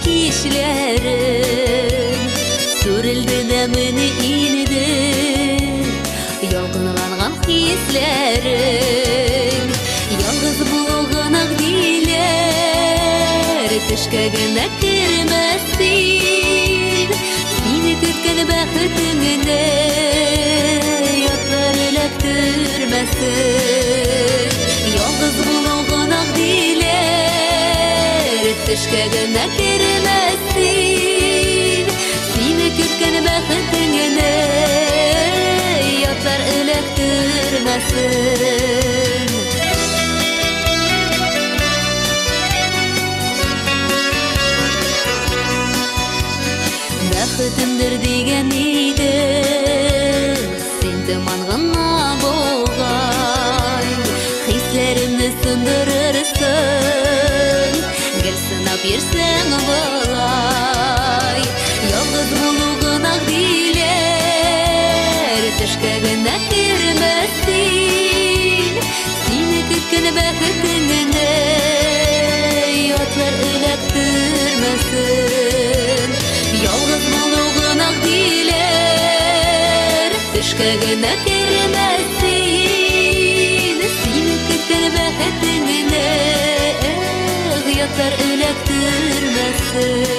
Кичләрем сүрелде дә менә инде ялкынланган хисләрем. Ялгыз булу гөнаһ диләр, төшкә генә кермәс син. Сине көткән бәхетеңне ятлар эләктермәсен. Ялгыз булу гөнаһ диләр, төшкә генә кермәс син. Сине көткән бәхетеңне ятлар эләктермәсен. Бәхетемдер дигән идем, син томан гына булгай. Хисләремне сындырырсың, гел сынап йөрсәң болай. Ялгыз булу гөнаһ диләр, төшкә генә кермәс син. Сине көткән бәхетеңне ятлар эләктермәсен. Ялгыз булу гөнаһ диләр, төшкә генә кермәс син. Сине көткән бәхетеңне ятлар эләктермәсен.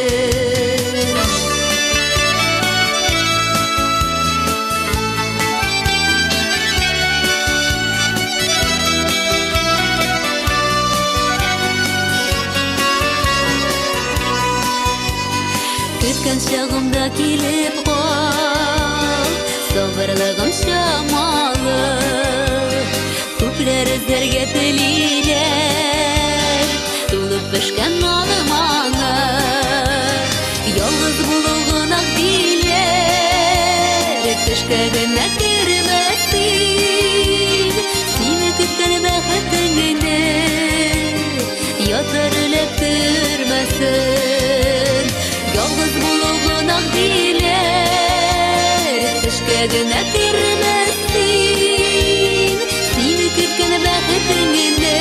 Көткән чагымда килеп кал, сабырлыгым чамалы. Күпләр эзләргә телиләр, тулып пешкән алманы. Ялгыз булу гөнаһ диләр, төшкә генә кермәс син. Сине көткән бәхетеңне ятлар эләктермәсен. Ялгыз булу гөнаһ диләр, төшкә генә кермәс син. Сине көткән бәхетеңне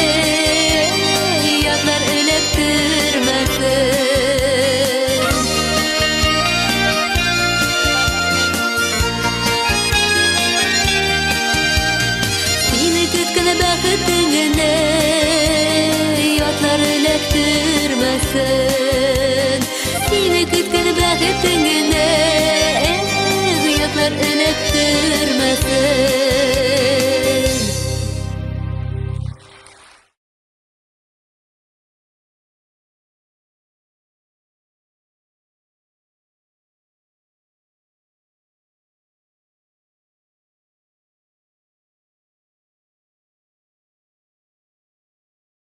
ятлар эләктермәсен. Сине көткән бәхетеңне ятлар эләктермәсен. Сине көткән бәхетеңне ятлар эләктермәсен.